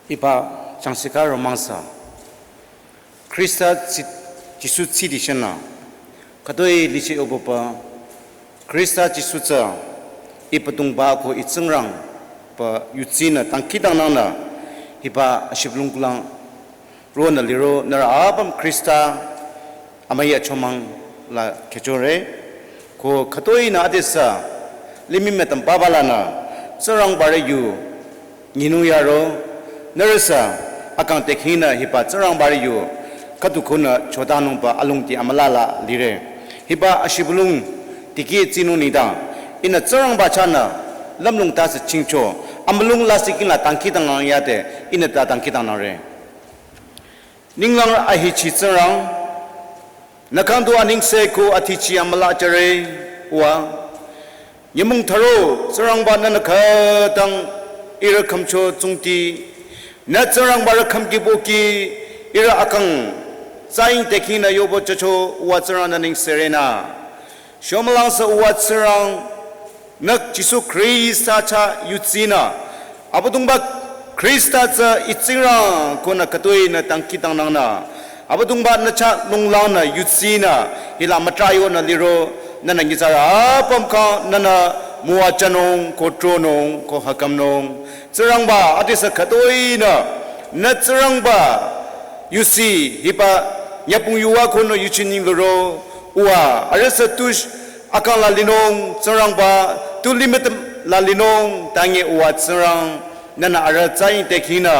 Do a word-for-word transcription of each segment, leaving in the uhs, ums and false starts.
Hiba changshika romangsa. Khrista tsi-, Jisu tsidishenü. Khütoi lichi oboba. Khrista Jisu tsü. Ipadongba ko itsingrang. Ba yutsinü tangkitangnangnü. Hiba ashibülung kulang. Ronü liro nührü apüm Khrista. Amüi achomang la khechore. Ko khütoinü adesü. Limih mütüm babalanü. Tsingrangbarü yu. Nyinung yaro, nührüsü, akang tekhinü hiba Tsingrangbarü yu, khüdu khunü chotanungba alungti amülala lire. Hiba ashibülung, tikeh tsinung nengdang, ihnü Tsingrangba chahnü, lümlong tase chingcho, amülung lasih kihla tangkitangnang yade, ihnü ta tangkitangnangre. Ninglang ahichi Tsingrang, nü khang du anengse ko athichi amüla jüre, wa. Nyümong tharo, Tsingrangba nünü khütang ihrü khümcho tsungti. Nü Tsingrangbarü khümki boki ihrü akang. Tsaing tekhinü yobo chocho uwa Tsingrang nü nengserenü. Shomülangsü uwa Tsingrang. Nü Jisu Khrista chah yutsinü. Abüdongba Khrista tsü itsingrang konü khütoinü tangkitangnangnü. Abüdongba nü chah lunglangnü yutsinü, hila mütrayonü liro, nünü nyitsarü apüm khyang nünü müwajünung, ko tronung, ko hakhümnung. Tsingrangba, adesü khütoinü, nü Tsingrangba, yusi, hiba, nyübong yuwa konü yuchining liro, uwa, arühsü tush, akang la linung, Tsingrangba, tu limih mütüm la linung, tangi uwa Tsingrang, nünü arüh tsaing tekhinü,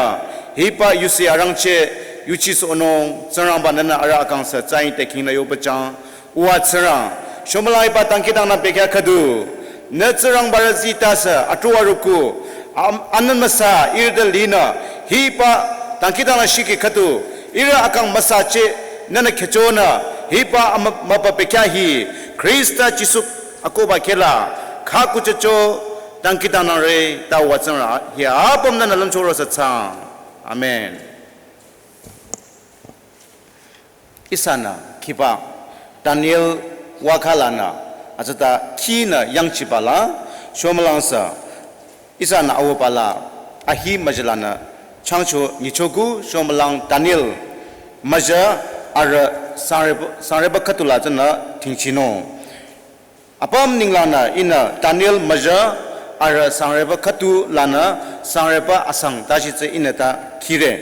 hiba yusi arangcheh, yuchisohnung, Tsingrangba nünü arüh akangsü tsaing tekhinü yobachang, uwa Tsingrang, shomüla hiba tangkitangnang bekhyah khüdu, nü Tsingrangbarü zitase, atruwa ruku, am-, anün müsa, ihrü te linü, hiba tangkitangnang shiki khüdu, ihrü akang müsacheh, nünü khechonü, hiba am-, müba bekhyah hi, Khrista Jisu akohba khehla, khükuchecho, tangkitangnangre, ta uwa Tsingrang, hi apüm nünü lümchorosü thsaang. Amen. Ihsanü, khiba, Daniel wakhalanü, atsata khinü yangchibala, shomülangsü, ihsanü awobala, ahi müjülanü, changcho nyichoku, shomülang Daniel, müjü, arüh, sangreba, sangreba khüdula tsünü, tingchinung. Apüm ninglangnü ihnü Daniel müjü arüh sangreba khüdu lanü sangreba asang tashi tsü ihnü ta khire.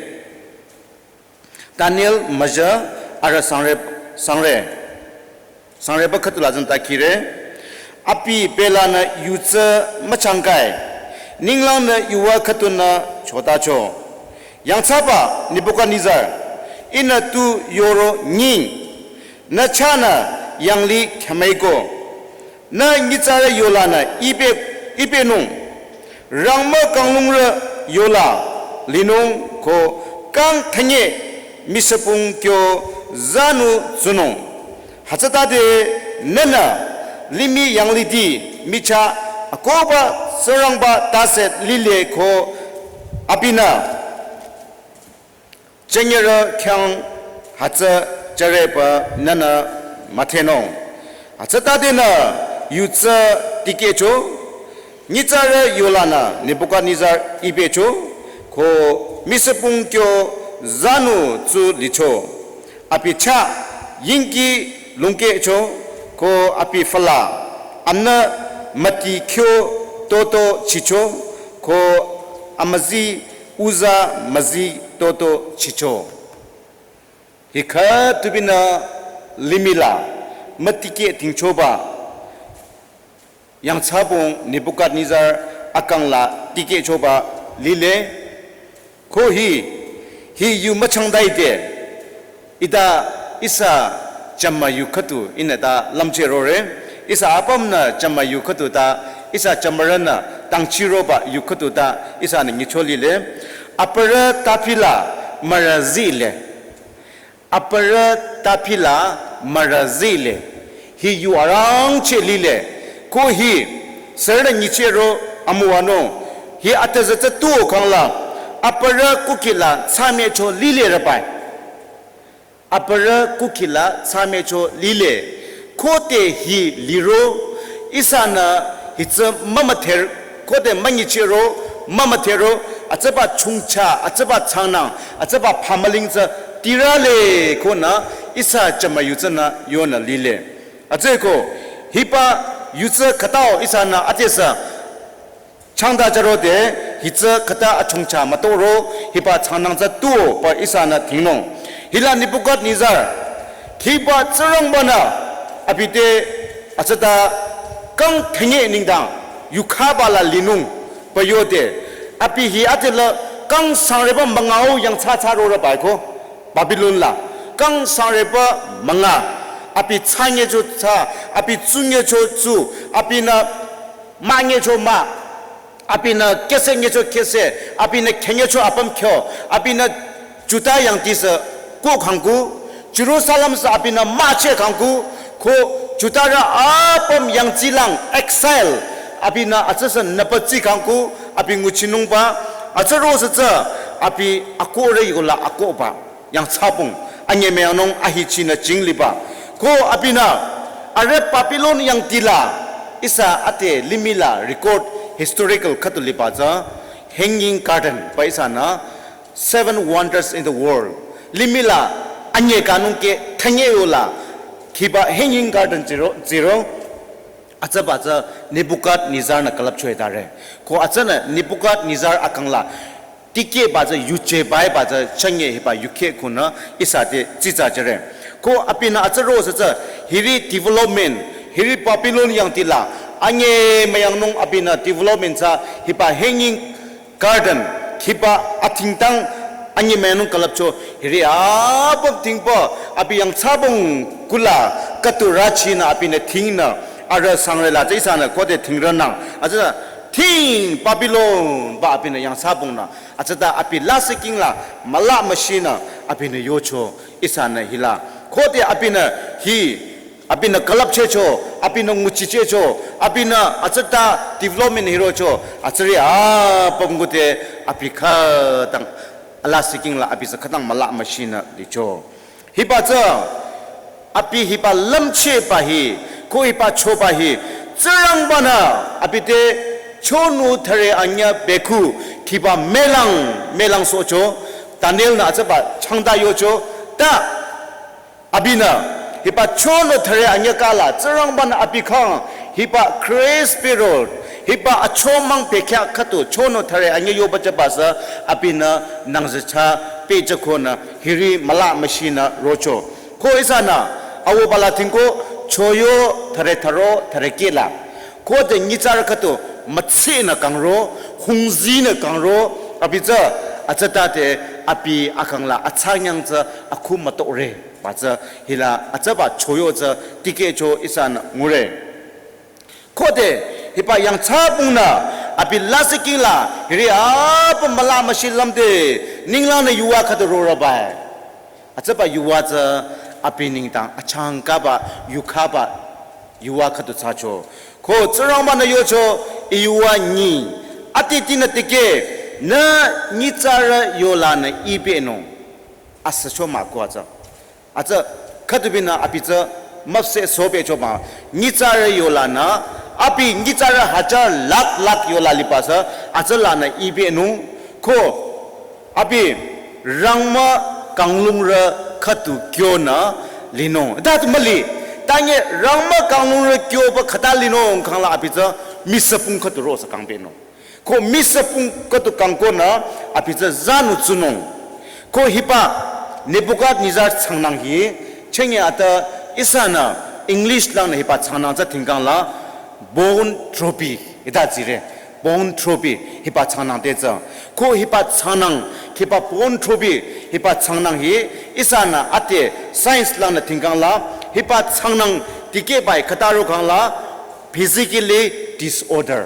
Daniel müjü arüh sangre, sangre, sangreba khüdu la tsünü ta khire. Abi belanü yu tsü müchangkai. Ninglangnü yuva khüdunü chotacho. Yangthsaba Nebukadnezar, ihnü tu yoro nying. Nü chahnü yanglih khümüiko. Nü nyitsarü yolanü ipe, ipenung. Rangmü kanglungrü yola linung ko kang thanye misüpung kyo zanu tsunung. Hütsütade nünü limih yanglihti michah akohba Tsingrangba tase lile ko abinü. Jünyerü khyang hütsü jüreba nünü müdhenung. Hütsütadenü yu tsü tikehcho, nyitsarü yolanü Nebukadnezar ipecho, ko misüpung kyo zanu tsu licho. Abi chah yingki lungkehcho, ko abi füla amnü müti kyo toto chicho, ko amüzi uza müzi toto chicho. Hi khütubinü limihla mütikeh tingchoba. Yangthsabong Nebukadnezar akangla tikehchoba lile. Ko hi, hi yu müchangdaide. Ita ihsa jama yu khüdu ihnü ta lümcheh rore. Ihsa apümnü jama yu khüdu ta, ihsa jamarünü tangchiroba yu khüdu ta, ihsanü nyicho lile. Aparü tapila mürazile. Aparü tapila mürazile. Hi yu arangcheh lile. Ko hi, sürünü nyichehro amüwanung. Hi atüzü tsü tuo khangla. Aparü kukhila thsamehcho lile rabai. Aparü kukhila thsamehcho lile. Khode hi liro, ihsanü hi tsü mümüdher, khode münyichehro, mümüdherro, atsüba chongcha, atsüba changnang, atsüba pamaling tsü tirale konü ihsa jümü yu tsünü yonü lile. Atsüko, hiba yu tsü khütao ihsanü adesü changta jürode, hi tsü khüta achongcha mütoro, hiba changnang tsü tuo pü ihsanü dhingnung. Hila Nebuchadnezzar, khiba Tsingrangbanü, abi te atsüta kang thenge nengdang, yukhaba la linung, pü yode, abi hi adela kang sangreba müngao yangthsa thsa rorüba ko, Babylon la, kang sangreba münga, abi tsanyecho tsa, abi tsunyecho tsu, abinü manyecho ma, abinü kese nyecho kese, abinü khenyecho apüm kyo, abinü Juda yangdisü ko khangku, Jerusalem sü abinü mache khangku, ko Judarü apüm yangtsilang exile, abinü atsüsü nüpatsi khangku, abi nguchinungba, atsü rosü tsü, abi akore yola akoba. Yangthsabung, anyemüyangnung ahichinü jingliba. Ko abinü, arüh Babylon yangdila, ihsa ade limih la record historical khüdu liba tsü, Hanging Garden, pü ihsanü, Seven Wonders in the World. Limih la, anye kanung ke, thanye yola, khiba Hanging Garden zero, zero, atsüba tsü Nebuchadnezzar nü külüpcho etare. Ko atsünü Nebuchadnezzar akang la, tikehba tsü yuje bai ba tsü chünye hiba yukheh konü ihsa te tsitsa jüre. Ko abinü atsü rosü tsü hiri development, hiri Babylon yangdila, anyemüyangnung abinü development tsü hiba Hanging Garden, khiba athingtang anyemüyangnung külüpcho hiri apüm thingpü abi yangthsabung kula khüdu rachinü abinü thingnü arüh sangre la tsü ihsanü khode thingrenang. Atsü thing Babylon ba abinü yangthsabungnü. Atsüta abi lasih king la müla müshinü abinü yocho ihsanü hila. Khode abinü hi, abinü külüpchehcho, abinü nguchichehcho, abinü atsüta development hirocho, atsüri apüm ngude abi khütang lasih king la abi sü khütang müla müshinü licho. Hiba tsü, abi hiba lümchehba hi, ko hiba choba hi, Tsingrangbanü, abi te, chonu thare anyüh bekhu, khiba mülang, mülang sohcho, Daniel nü atsüba changta yocho, ta, abinü, hiba chonu thare anyüh kala, Tsingrangbanü abi khyang, hiba Christ Spirit, hiba achomang pekya khüdu, chonu thare anyüh yoba jüba sü, abinü, nangzücha, pehjükonü, hiri müla müshinü rocho. Ko ihsanü, awo bala thingko, choyo thare tharo thare kehla. Khode nyitsarü khüdu, mütsinü kangro, hungzinü kangro, abi tsü, atsüta te, abi akang la, atsanyang tsü, akhu mütore, ba tsü, hila, atsüba choyo tsü, tikehcho ihsanü ngure. Khode, hiba yangthsabungnü, abi lasih king la, hiri apüm müla müshi lümde, ninglangnü yuva khüdu rorübai. Atsüba yuva tsü, abi nengdang, achangkaba, yukhaba, yuva khüdu thsacho. Ko Tsingrangbanü yocho, I yuva nyi, atitinü tikeh, nü nyitsarü yolanü I pehnung. Asücho mah ko atsü. Atsü, khüdubinü abi tsü müpsehsohpehcho mah. Nyitsarü yolanü, abi nyitsarü hajar lakh lakh yola liba sü, atsü lanü I pehnung, ko, abi rangmü kanglungrü khüdu kyonü linung. Ta tu müli, tanye rangmü kanglungrü kyoba khüta linung khangla abi tsü misüpung khüdu rosü kangpehnung. Ko misüpung khüdu kangkonü abi tsü zanu tsunung. Ko hiba Nebuchadnezzar changnang hi, chenge ata ihsanü English langnü hiba changnang tsü thingkang la Bontropy, ita tsire. Bontropy, hiba changnang te tsü. Ko hiba changnang, hiba Bontropy, hiba changnang hi, ihsanü ate science langnü thingkang la, hiba changnang tikehbai khüta ro khang la, physically disorder.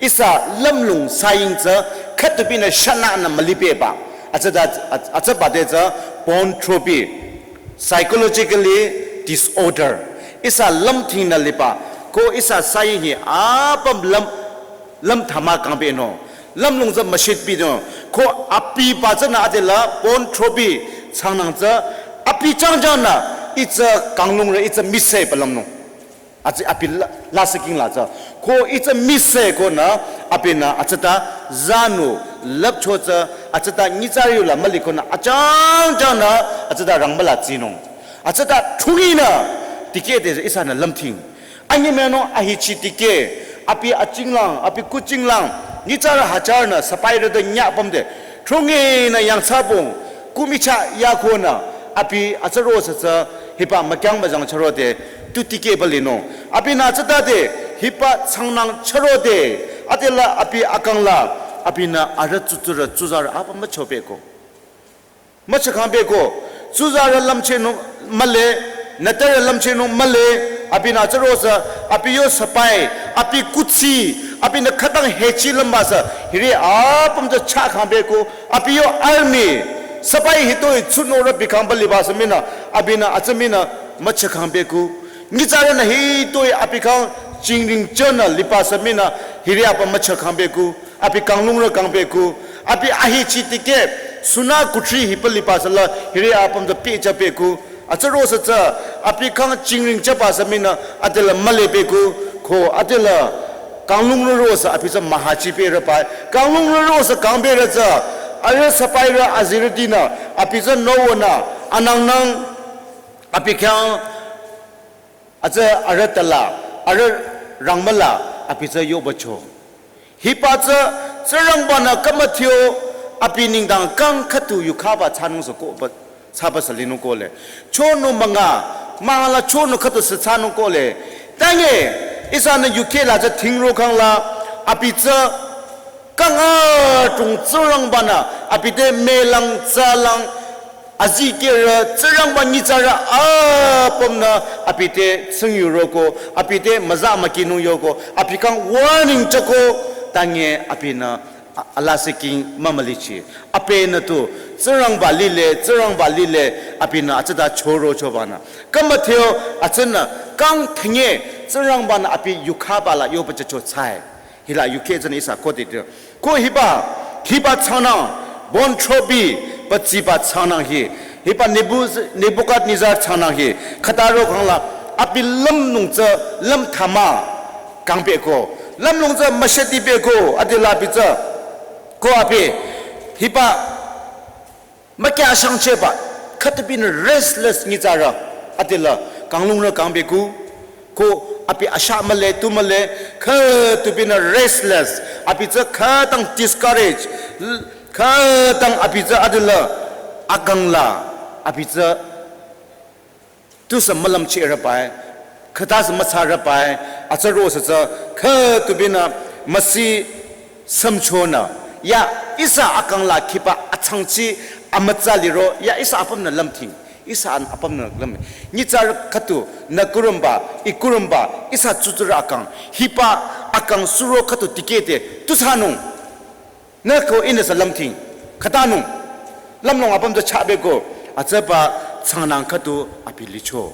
Ihsa lümlong saying tsü khüdubinü shananü mülipehba. Atsüta, atsüba te tsü Bontropy, psychologically disorder. Ihsa lümthingnü liba. Ko ihsa saying hi apüm lüm, lümthama kangpehnung. Lümlong tsü müshitpinung. Ko abi ba tsünü adela Bontropy changnang tsü abi changjangnü itsü kanglungrü itsü miseba lümnung. Atsü abi la, lasih king la tsü. Ko itsü mise konü, abinü atsüta zanu lüpcho tsü, atsüta nyitsarü yola mülikonü achangchangnü atsüta rangmüla tsinung. Atsüta thunginü tikehde ihsanü lümthing. Anyemüyangnung ahichi tikeh, abi achinglang, abi kuchinglang, nyitsarü hajarnü sipairü te nyapümde, thunginü yangthsabong, kumicha yakonü, abi atsüro sü tsü, hiba mükyang müzang chürode, tu tikehba linung. Abinü atsütade, hiba tsangnang chürode, adela abi akangla, abinü arüh tsutsurü, tsuzarü apüm müchopehko. Müchakhangbeko, tsuzarü lümchehnung mühle, nütürü lümchehnung mühle, abinü atsüro sü, abi yo sipai, abi kuthsi, abinü khütang hechi lümba sü, hiri apüm tsü chakhangbeko, abi yo army, sipai hitoi tsunorü bikhangba liba sü mii nü, abinü atsü mii nü müchakhangbeko. Nyitsarünü hitoi abi khyang chingring chonü liba sü mii nü, hiri apüm müchakhangbeko. Abi kanglungrü kangpehku, abi ahichi tikeh, suna kuthri hiba liba süla, hiri apüm tsü pehjüpehku. Atsüro sü tsü, abi khyang chingring chaba sü mii nü, adela mülepehku, ko adela kanglungrü ro sü abi tsü mühachipehrüba. Kanglungrü ro sü kangpehrü tsü, arüh sipairü azirütinü, abi tsü nowonü, anangnang, abi khyang, atsü arüh tala, arüh rangmüla, abi tsü yobacho. Hiba tsü, Tsingrangbanü khümüthio, abi nengdang kang khüdu yukhaba thsanung sü koba, thsaba sü linung kohle. Chonü münga, münga la chonü khüdu sü thsanung kohle. Tange, ihsanü yukheh la tsü thingro khangla, abi tsü, kang atung Tsingrangbanü, abi te mülang tsalang, azikehrü, Tsingrangba nyitsarü apümnü, abi te tsingyuroko, abi te müza mükinung yoko, abi khyang warning choko, tange abinü, a-, alaa sü king mümülichi. Abinü tu, Tsingrangba lile, Tsingrangba lile, abinü atsüta choro chobanü. Khümüthio, atsünü, kang thenge, Tsingrangbanü abi yukhaba la yobacho tsai. Hila yukheh tsünü ihsa khode tu. Ko hiba, hiba tsangnang, Bon Jovi, patsiba tsangnang hi. Hiba Nebu-, Nebuchadnezzar tsangnang hi. Khütaro khangla, abi lümnung tsü, lümthama, kangpehko. Lümnung tsü, müshetipehko, adela abi tsü. Ko abi, hiba, mükyashangchehba, khütubinü restless nyitsarü, adela, kanglungrü kangpehku, ko abi asha mühle, tu mühle, khütubinü restless, abi tsü khütang discourage, l-, khütang abi tsü adela, akangla, abi tsü tusü mülümchehrübai, khüta sü mütsarübai, atsüro sü tsü, khütubinü müsi sümchonü, ya ihsa akangla khiba atsangchi amütsa liro, ya ihsa apümnü lümthing, ihsa an apümnü lüm. Nyitsarü khüdu, nü kurümba, i kurümba, ihsa tsutsurü akang, hiba akang suro khüdu tikehde, tu thsanung. Nü ko ihnü sü lümthing, khütanung, lümlong apüm tsü chapehko, atsüba tsangnang khüdu abi licho.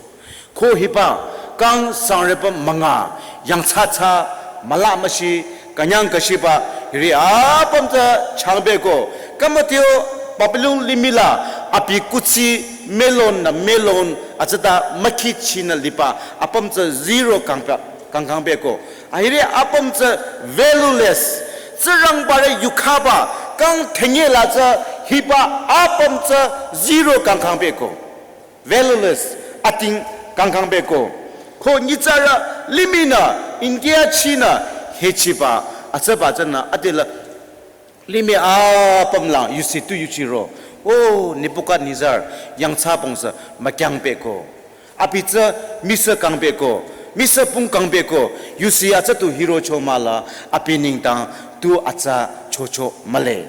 Ko hiba, kang sangreba münga, yangthsathsa, müla müshi, künyang küshiba, hiri apüm tsü changpehko, khümüthio Babylon limih la, abi kuthsi, melon nü melon, atsüta mükhichinü liba, apüm tsü zero kangpeh, kangkangpehko. Ahiri apüm tsü valueless. Tsingrangbarü yukhaba kang thenge la tsü hiba apüm tsü zero kangkangpehko. Valueless, ating kangkangpehko. Ko nyitsarü limihnü India chinü hechiba atsüba tsünü adela limih apüm lang yusi tu yuchiro. O Nebuchadnezzar yangthsabong sü mükyangpehko. Abi tsü misü kangpehko, misü pung kangpehko, yusi atsa tu hirocho mahla, abi nengdang tu atsa chocho mühle.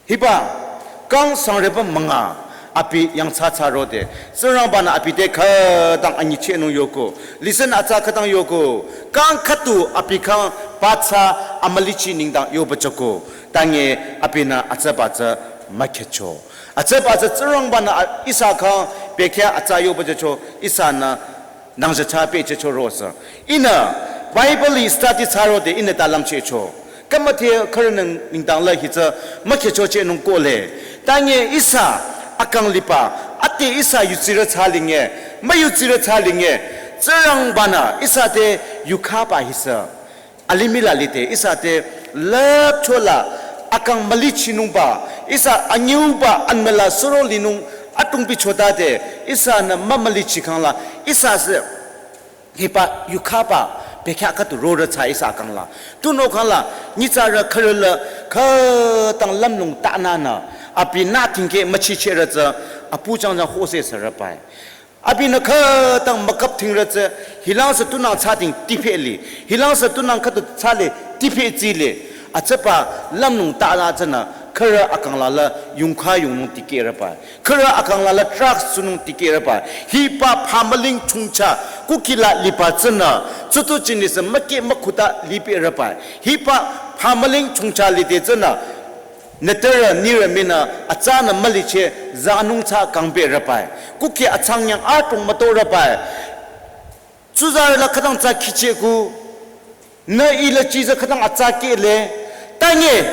Hiba, kang sangreba münga, abi yangthsa thsarode, Tsingrangbanü abi te khütang anyichehnung yoko, listen atsa khütang yoko, kang khüdu abi khyang patsa amülichi nengdang yoba jüko, tange abinü atsaba tsü mükhehcho. Atsaba tsü Tsingrangbanü a-, ihsa khyang bekhyah atsa yoba jücho, ihsanü nangzachah pehjücho rosü. Ihnü Bible study thsarode ihnü ta lümchehcho. Khümüthe khürünü nengdang la hitsü mükhehchochehnung kohle. Tange ihsa akang liba, ade ihsa yutsirü thsalinge, müyutsirü thsalinge, Tsingrangbanü ihsa te yukhaba hisü. Alimih la lide ihsa te lüpchola akang mülichinungba, ihsa anyüuba anmüla suro linung atungpi chotade, ihsanü mümülichi khangla, ihsa sü hiba yukhaba bekhyah khüdu rorü tsü ihsa kangla. Tunüo khangla, nyitsarü khürü la, khütang lümlong tananü, abi nü tingke müchicherü tsü, apu jangjang hose sürübai. Abinü khütang mükap tingrü tsü, hilang sü tunang tsü ting tiphe li, hilang sü tunang khüdu tsü le tiphe tsi le, atsüba lümlong tala tsünü, khürü akangla la yungkha yungnung tikehrüba, khürü akangla la drugs tsunung tikehrüba, hiba phamüling chungcha, kukila liba tsünü, tsutu chini sü müke mükhuta lipehrüba, hiba phamüling chungcha lide tsünü, nütürü nirü minü atsanü müliche zanung tsü kangpehrübai. Kuki atsang yang atung mütorübai. Tsuzarü la khütang tsü khichehku. Nü ila chiza khütang atsa kehle. Tanye,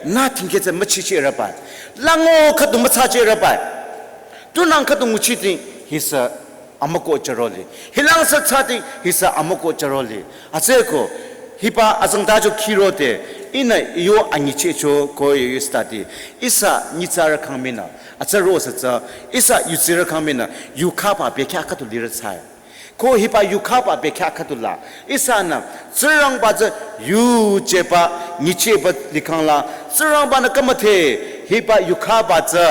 nü tingke tsü müchichehrübai. Lango khüdu mütsachehrübai. Tunang khüdu nguchi ting, hi sü amüko chüroli. Hilang sü tsü ting, hi sü amüko chüroli. Atsüko, hiba azangtacho khirode, ihnü yo anyichehcho ko yo study. Ihsa nyitsarü khang minü, atsü ro sü tsü, ihsa yutsirü khang minü, yukhaba bekhyah khüdu lirü tsü. Ko hiba yukhaba bekhyah khüdu la, ihsanü, Tsingrangba tsü yujeba, nyicheba likhangla, Tsingrangbanü kümüthe, hiba yukhaba tsü,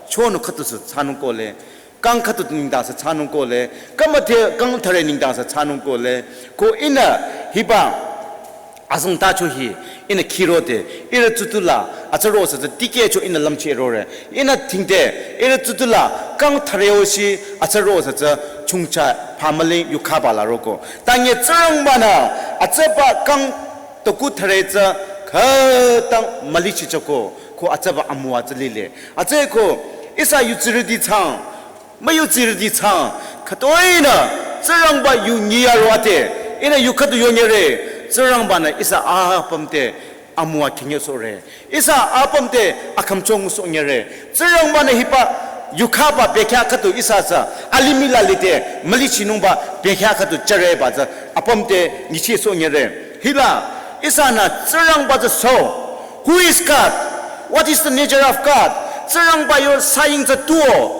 chonü khüdu sü thsanung kohle. Kang khüdu nengdang sü thsanung kohle, kümüthe kang thüre nengdang sü thsanung kohle, ko ihnü hiba azangtacho hi, ihnü khirode, ihrü tsutu la, atsü ro sü tsü tikehcho ihnü lümcheh rore, ihnü tingde, ihrü tsutu la, kang thüre oshi, atsü ro sü tsü chungcha phamüling yukhaba la roko. Tanye Tsingrangbanü, atsüba kang tuku thüre tsü, khütang mülichichoko, ko atsüba amüwa tsü lile. Atsüko, ihsa yutsirüti tsang, müyutsirüti tsang, khütoinü, Tsingrangba yu nyiya ro ate, ihnü yu khüdu yonyere, Tsingrangbanü ihsa apüm te amüwa khinye sore. Ihsa apüm te akhümcho ngusohnyere. Tsingrangbanü hiba yukhaba bekhyah khüdu ihsa sü, alimih la lide, mülichinungba bekhyah khüdu chüreba tsü, apüm te nyicheh sohnyere. Hila, ihsanü Tsingrangba tsü so, who is God? What is the nature of God? Tsingrangba yo saying tsü tuo.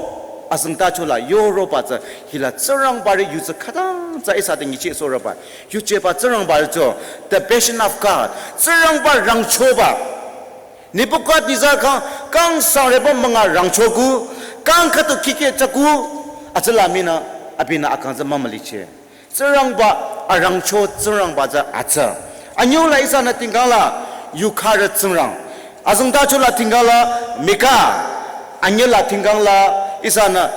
Azangtacho la yoroba tsü hila Tsingrangba ri yu tsü khütang tsü ihsa te nyicheh sorüba. Yujeba Tsingrangba ri tsü the passion of God. Tsingrangba rangchoba. Nebuchadnezzar kang, kang sangreba münga rangchoku, kang khüdu kikeh thsaku, atsüla minü, abinü akang tsü mümüliche. Tsingrangba arangcho Tsingrangba tsü atsü. Anyüla ihsanü tingkangla, yukharü Tsingrang. Azangtachola tingkangla, Mika, anyüla tingkangla, ihsanü,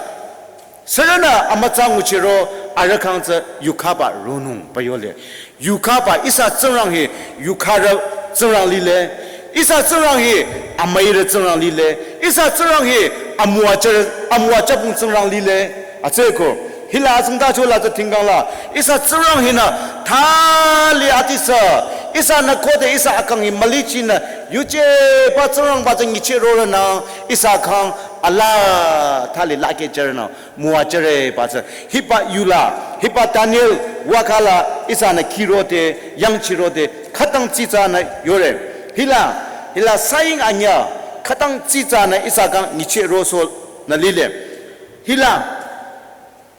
sürünü amütsa nguchiro, arüh kang tsü yukhaba ronung payole. Yukhaba ihsa Tsingrang hi, yukharü Tsingrang lile. Ihsa Tsingrang hi, amüirü Tsingrang lile. Ihsa Tsingrang hi, amüwa char, amüwa chapung Tsingrang lile. Atsüko, hila azangtachola tsü tingkangla. Ihsa Tsingrang hinü, thali atisü. Ihsanü khode ihsa akang hi mülichinü. Yujeba Tsingrangba tsü nyicheh rorünü. Ihsa kang, ala, thali lakeh chürünü. Müwa chüreba tsü. Hiba yula, hiba Daniel, wakhala, ihsanü khirode, yangchirode, khütang tsitsanü yore. Hila, hila saying anyü, khütang tsitsanü ihsa kang nyicheh rosohnü lile. Hila,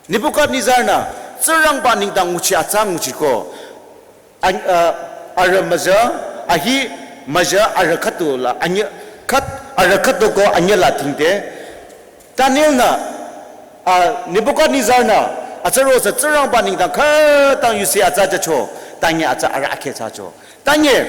Nebuchadnezzar nü, Tsingrangba nengdang nguchi atsa nguchiko. An-, uh, arüh müza, ahi müza arüh khüdula, anyü, khüd, arüh khüduko anyüla tingde. Daniel nü, uh, Nebuchadnezzar nü, atsüro sü Tsingrangba nengdang khütang yusi atsa jacho, tanye atsa arüh akhe jacho. Tanye,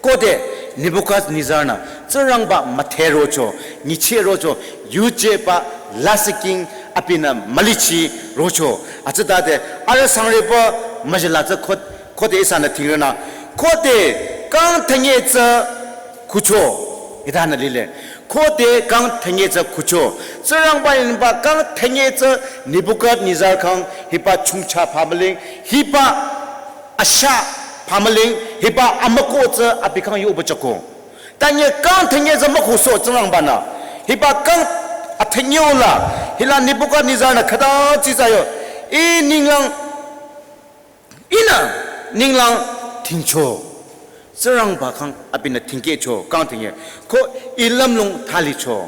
khode Nebuchadnezzar nü, Tsingrangba müdherocho, nyichehrocho, yujeba lasih king abinü mülichirocho. Atsütade, arüh sangreba müzala tsü khod, khode ihsanü thingrünü. Khode kang thanye tsü khucho. Itanü lile. Khode kang thanye tsü khucho. Tsingrangba inba kang thanye tsü Nebuchadnezzar kang hiba chungcha pamüling. Hiba asha pamüling. Hiba amüko tsü abi kang yoba chako. Tanye kang thanye tsü mükhuso Tsingrangbanü. Hiba kang athanye ola. Hila Nebuchadnezzar nü khüta tsitsa yo. I ninglang Ihnü ninglang tingcho. Tsingrangba khyang abinü tingkehcho, kang tinge. Ko i lümlong thalicho.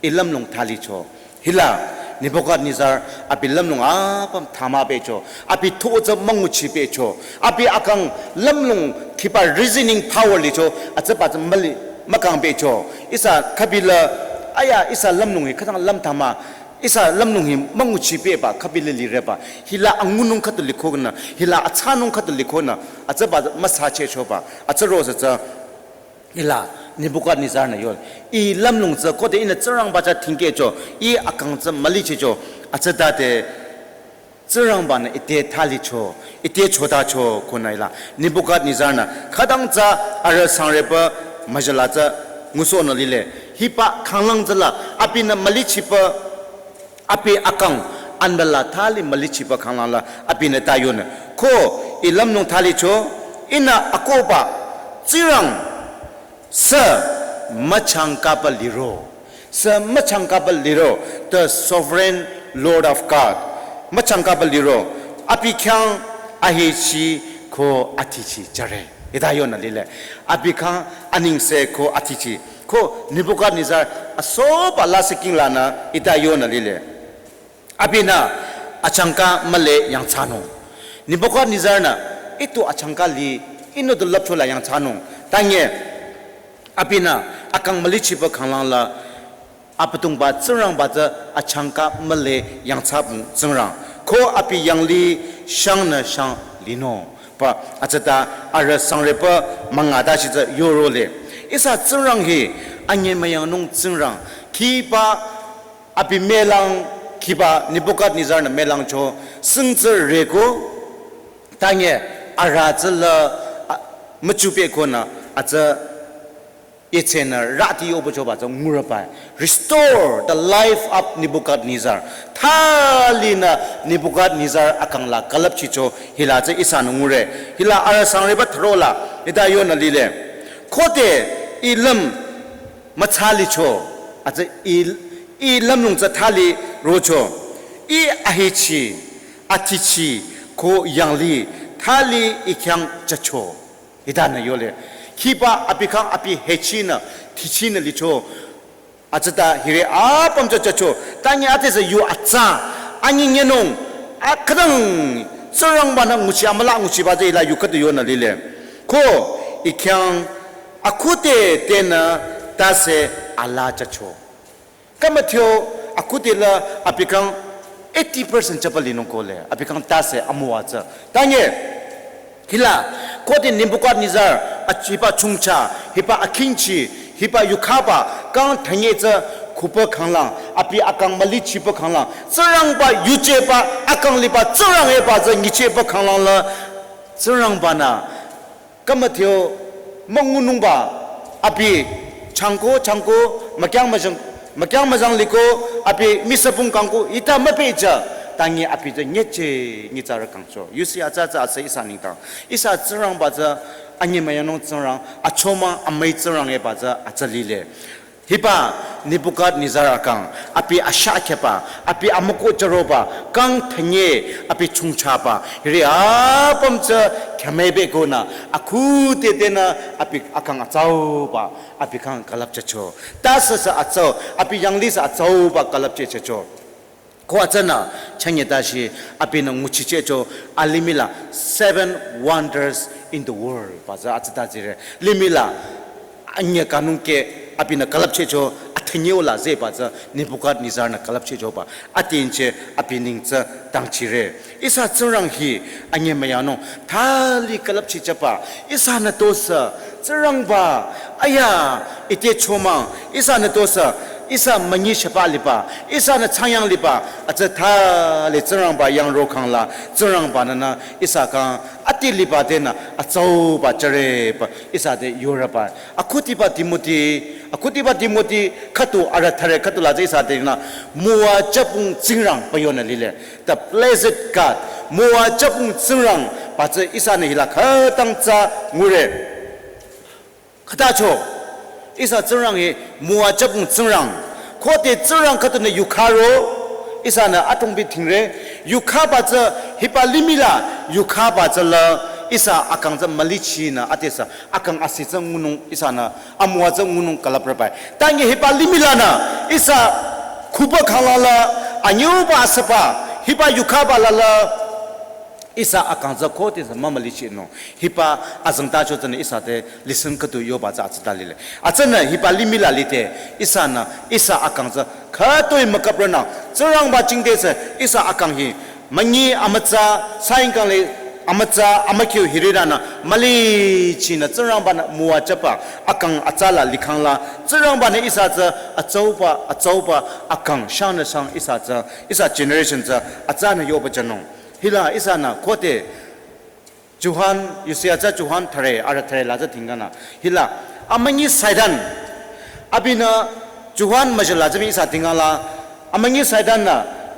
I lümlong thalicho. Hila, Nebuchadnezzar abi lümlong apüm thama pehcho. Abi thotsa münguchi pehcho. Abi akang lümlong kipa reasoning power licho. Atsaba tsü mali, mükang pehcho. Ihsa khübila, aya, ihsa lümlong hi, khütang lüm thama. Ihsa lümlong hi münguchi pehba, khübila lireba. Hila angunung khüdu likhonü, hila atsanung khüdu likhonü, atsaba müsacheh choba, atsaro sa tsü, hila Nebuchadnezzar-nü yo. I lümlong tsü khode ihnü Tsingrangba chah tingkehcho, i akang tsü mülichicho, atsata te Tsingrangba-nü ite thalicho, ite chotacho konü hila. Nebuchadnezzar-nü, khütang tsü arüh sangreba müjala tsü ngusohnü lile. Hiba khanglang tsüla, abinü mülichiba, abi akang, anbala thali mülichiba khanglang la, abinü ta yonü. Ko, i lümlong thalicho, ihnü akohba, Tsingrang, sü müchangkaba liro. Sü müchangkaba liro, the sovereign Lord of God. Müchangkaba liro, abi khyang ahechi ko athichi jüre. Ita yonü lile. Abi khyang anengse ko athichi. Ko Nebuchadnezzar asohba lasih king lanü ita yonü lile. Abinü achangka mühle yangthsanung. Nebuchadnezzar-nü itu achangka li, ihnü du lüpchola yangthsanung. Tange abinü akang mülichiba khanglang la Abüdongba Tsingrangba tsü achangka mühle yangthsabong Tsingrang. Ko abi yanglih shangnü shang linung. Ba atsata arüh sangreba münga tashi tsü yorole. Ihsa Tsingrang hi anyemüyangnung Tsingrang. Kiba abi mülang, kiba Nebuchadnezzar-nü mülangcho, sing tsü reko, tange arüh tsüla, a, müchupeh konü, atsü itsenü rati yohpüchoba tsü ngurüba. Restore the life of Nebuchadnezzar. Thalinü Nebuchadnezzar akang la külüpchicho hila tsü ihsanü ngure. Hila arüh sangreba throla, ita yonü lile. Khode i lüm müthalicho, atsü i, i lümlong tsü thali rocho. I ahechi, athichi, ko yanglih, thali i khyang jücho. Itanü yole. Kiba abi khyang abi hechinü, thichinü licho. Atsata hiri apüm jüjücho. Tange ate sü yu atsa. Anyi nyenung. Akhüdang. Tsingrangba-nü nguchi amüla nguchiba tsü hila yu khüdu yonü lile. Ko i khyang akhude tenü tase ala jücho. Kamathio akhude la abi khyang eighty percent jüba linung kohle. Abi khyang tase amüwa tsü. Tange. Hila, khode Nebuchadnezzar, a, hiba chongcha, hiba akhingchi, hiba yukhaba, kang thanye tsü khuba khanglang, abi akang mülichiba khanglang, Tsingrangba yujeba, akang liba Tsingrang eba tsü nyicheba khanglang la, Tsingrangba-nü, kamathio, müngunungba, abi, changko, changko, mükyang müjang, mükyang müjang liko, abi, misapung kangko, ita müpehjü, tange abi tsü nyeche, nyitsarü kangcho. You see, atsa, atsa, atsa, ihsa nengdang. Ihsa Tsingrangba tsü, anyemüyangnung Tsingrang, achomang amüi Tsingrang eba tsü, atsa lile. Hiba Nebuchadnezzar akang, abi asha kheba, abi amüko jüroba, kang thanye, abi chongchaba, hiri apüm tsü khyamüibe konü, akhude tenü, abi akang atsauba, abi khyang külüpjücho. Tase sü atsau, abi yanglih sü atsauba külüpjücho. Ko atsünü, chanye tashi, abinü nguchichehcho, alimih la seven wonders in the world. Ba tsü atsüta tsire. Limih la, anye kanung ke, abinü külüpchehcho, athanyeo la zeh ba tsü, Nebuchadnezzar-nü külüpchehchoba. Atinche, abi neng tsü dangchire. Ihsa Tsingrang hi, anyemüyangnung, thali külüpchehchaba. Ihsanü tusü, Tsingrangba, aya, ite chomang, ihsanü tusü, ihsa münyi sheba liba, ihsanü changyang liba, atsü thali Tsingrangba yang rokhang la, Tsingrangba-nü nü, ihsa khyang, ati liba tenü, atsauba jüreba, ihsa te yoreba. Akhudiba Timothy, akhudiba Timothy, khüdu arüh thüre khüdu la tsü ihsa tenü, müwajübong Tsingrang pü yonü lile. The blessed God, müwajübong Tsingrang, ba tsü ihsanü hila khütang tsü ngure. Khütacho, ihsa Tsingrang hi müwajübong Tsingrang. Khode Tsingrang khüdunü yukharo, ihsanü atungbi tingre, yukhaba tsü hiba limih la, yukhaba tsü la, Ihsa akang tsü mülichinü, adesü akang asi tsü ngunung ihsanü, amüwa tsü ngunung külüprü bai. Tangi hiba limih lanü, ihsa khuba khangla la, anyüba asüba, hiba yukhaba la la, ihsa akang tsü khodesü mümülichinung. Hiba azengtacho tsünü ihsa te lesson khüdu yoba tsü atsüta lile. Atsünü hiba limih la lide, ihsanü, ihsa akang tsü khütoi müküprünü, Tsingrangba jingte tsü, ihsa akang hi, münyi amütsa, sayingkang le amütsa, amükhyu hiriranü, mülichinü, Tsingrangbanü müwajüba, akang atsa la likhang la, Tsingrangbanü ihsa tsü, atsauba, atsauba, akang shangnü shang ihsa tsü, ihsa generation tsü, atsanü yoba jünung. Hila ihsanü, khode, Johan, yusi atsa Johan thüre, arüh thüre la tsü tingkanü. Hila, amünyi Satan, abinü Johan müjala tsü mi ihsa tingkang la, amünyi Satan nü,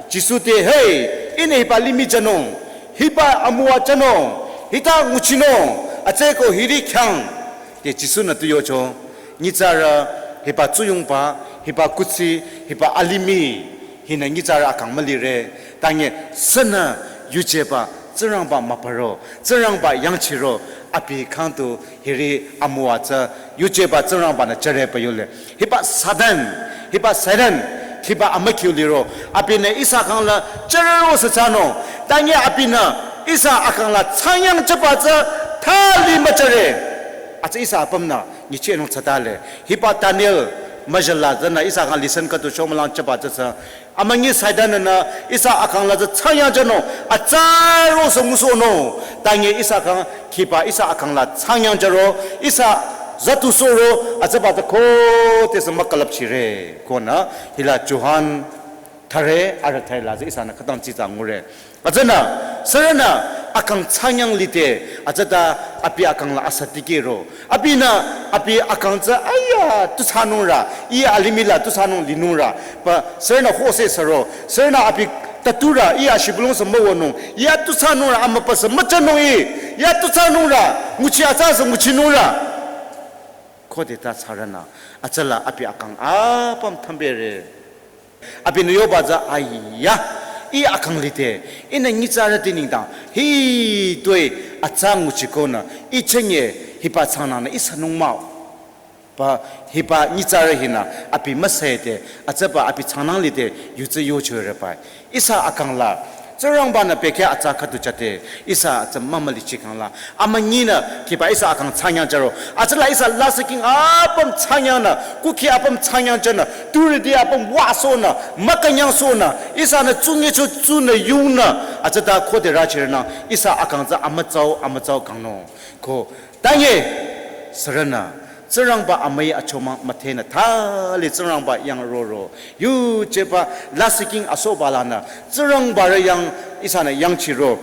Jisu te, hey, ihnü hiba limih jünung, hiba amüwa jünung, hita nguchinung, atsüko hiri khyang, te Jisu nü tu yocho, nyitsarü, hiba tsuyongba, hiba kuthsi, hiba alimih, hinü nyitsarü akang mülire, tangi sünü yujeba, Tsingrangba müparo, Tsingrangba yangchiro, abi khang tu hiri amüwa tsü, yujeba Tsingrangbanü jüre pü yole. Hiba Satan, hiba Satan, hiba amükhyu liro, abinü ihsa akang la jürero sü thsanung, tangi abinü ihsa akang la thsangyang jüba tsü thali müjüre. Atsü ihsa apümnü, nyichehnung thsatale. Hiba Daniel, müjala tsünü ihsa akang lesson khüdu shomülang jüba tsü tsü. Amünyi Satan nü ihsa akang la tsü thsangyang jünung, atsaro sü ngusohnung. Tangi ihsa akang, hiba ihsa akang la thsangyang jüro, ihsa zatu soro, atsüba tsü khodesü mükülüpchire. Konü, hila Johan thüre, arüh thüre la tsü ihsanü khütang tsitsa ngure. Atsünü, sürünü, akang thsangyang lide, atsüta abi akang la asü tikehro. Abinü, abi akang tsü, aya, tu thsanungrü, iya alimih la tu thsanung linungrü. Pü, sürünü hose süro, sürünü abi taturü, iya shibülung sü müwünung, iya tu thsanungrü, amüpa sü müjünung i, iya tu thsanungrü, nguchi atsa sü nguchinungrü. Khode ta thsarünü, atsüla abi akang apüm thambere. Abinü yoba tsü aya, i akang lide, ihnü nyitsarüti nengdang, hitoi atsa nguchikonü, i chünye hiba thsangnyang nü ihsanung mah-o. Pü hiba nyitsarü hinü, abi müsüde, atsüba abi thsangnyang lide, yu tsü yochore bai. Ihsa akang la, Tsingrangbanü bekhyah atsa khüdu jüde, ihsa tsü mümülichi kang la. Amünyinü, hiba ihsa akang thsangyang jüro. Atsüla ihsa lasih king apüm thsangyangnü, kukhi apüm thsangyang jünü, turüti apüm wüsohnü, mükünyangsohnü, ihsanü tsungi cho tsunü yungnü, atsüta khode rachirnü, ihsa akang tsü amütsau, amütsau kangnung. Ko, tangi, sürünü, Tsingrangba amüi achomang müdhenü thali Tsingrangba yang roro. Yujeba lasih king asohba lanü, Tsingrangbarü yang ihsanü yangchiro.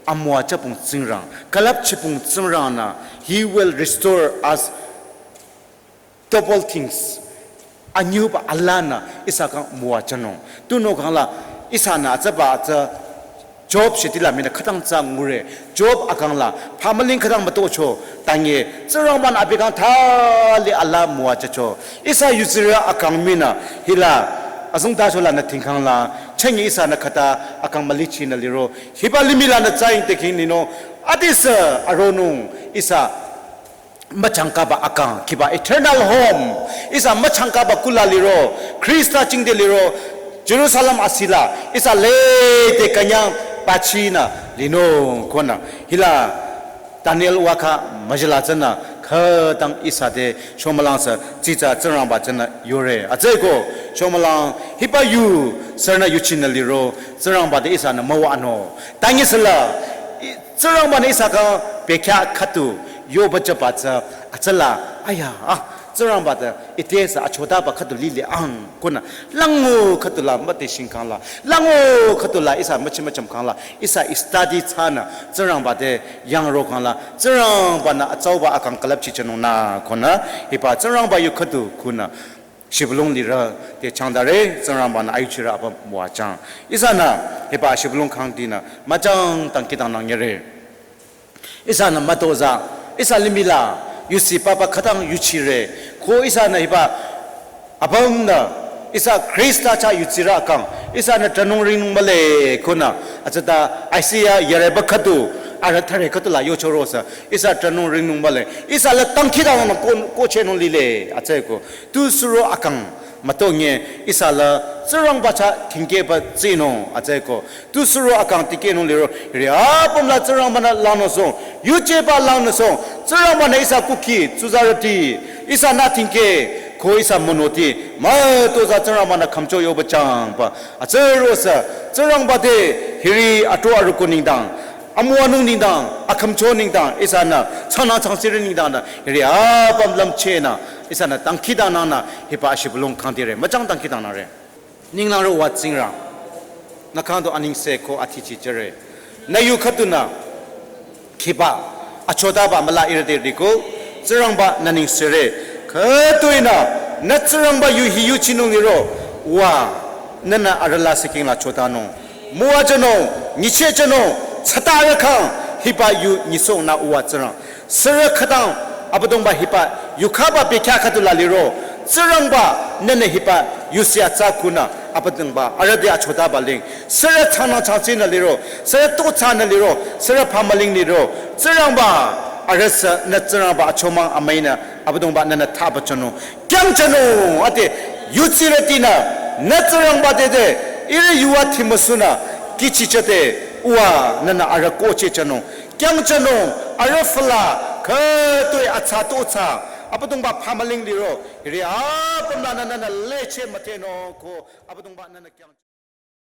Amüwa jüpung Tsingrang, külüpchipung Tsingrangnü, He will restore us double things. Anyüba alanü ihsa kang müwa jünung. Tunüo kang la ihsanü atsüba atsü Job shitila minü khütang tsü ngure. Job akang la, phamüling khütang mütocho, tangi, Tsingrangbanü abi kang thali ala müwa jücho. Ihsa yuzirü akang minü, hila, azong tacho lanü tingkang la, chünye ihsanü khüta akang mülichinü liro. Hiba limih lanü tsaying teking nino, adesü aronung, ihsa müchangkaba akang, hiba eternal home, ihsa müchangkaba kula liro, Khrista jingte liro, Jerusalem asila, ihsa lede künyang pachinü linung konü, hila, Daniel wakha müjila tsünü, khütang ihsa te, shomülang sü, tsitsa Tsingrangba tsünü, yore. Atsüko, shomülang, hiba yu, sürünü yuchinü liro, Tsingrangba te ihsanü müwa ano. Tangi süla, i-, Tsingrangbanü ihsa kang bekhyah khüdu yoba jüba tsü atsüla, aya, ah, Tsingrangba te, ite sü achotaba khüdu lile ang, konü, lango khüdu la, müte shing kang la, lango khüdu la, ihsa müchi mücham kang la, ihsa i study thsanü, Tsingrangba te, yang ro kang la, Tsingrangbanü atsauba akang külüpchi jünung nü, konü, hiba Tsingrangba yu khüdu, konü, shibülung lirü, te changdare, Tsingrangbanü ayuchirü apüm müwa jüng. Ihsanü, hiba shibülung kangdinü, müchang tang khütang nang yere. Ihsanü mütozah, ihsa limih la, yusi papa khütang yuchire. Ko ihsanü hiba, apümnü, ihsa Khrista chah yuchirü akang, ihsanü tranung rinung mühle, konü, atsüta Isaiah yareba khüdu, Arüh thare khütula yochoro sü, ihsa tranung ringnung bale, ihsa la tangkhi dang na ko, ko chenung lile, atsü ko. Tu suro akang, mato nye, ihsa la, Tsingrangba cha, thingkeba tsino, atsü ko. Tu suro akang tikehnung liro, ri apüm la Tsingrangba na langnung song, yucheba langnung song, Tsingrangba na ihsa kuki, tsuzarüti, ihsa na thingke, ko ihsa monoti, ma to za Tsingrangba na khamcho yoba changba, atsü ro sü, Tsingrangba te, hiri atro aruko nengdang, amüwanung nengdang, akhamcho nengdang, ihsanü, changnang changsiri nengdang nü, hiri apüm lümchehnü, ihsanü, tangkhi dangnangnü, hiba ashibülung kangtire, müchang tangkhi dangnangre. Ninglang ro wa Tsingrang, nü khang to anengse ko athichi jüre. Nü yu khüdunü, khiba, achotaba müla irüde riko, Tsingrangba nü nengsere. Khütoinü, nü Tsingrangba yu hi yuchinung liro, wa, nünü arüh la siking la chotanung. Müwajünung, nyichehjünung, tsata arüh khang, hiba yu nyisong nü uwa Tsingrang. Sürü khütang, Abüdongba hiba, yukhaba bekhyah khüdula liro, Tsingrangba, nünü hiba, yusi atsa kunü, Abüdongba, arüh de achotaba ling. Sürü changnang changsinü liro, sürü totsanü liro, sürü pamaling liro, Tsingrangba, arüh sü, nü Tsingrangba, achomang amüinü, Abüdongba, nünü thaba chonung. Kyang chonung, ate, yutsirütinü, nü Tsingrangba te de, iri yuwa thimasunü, kichi chate, uwa, nünü arüh koche chonung. Kyang chonung, arüh füla, khütoi atsa totsa, Abüdongba pamaling liro, ri apüm la nünü nü leche mütenung ko, Abüdongba nünü kyang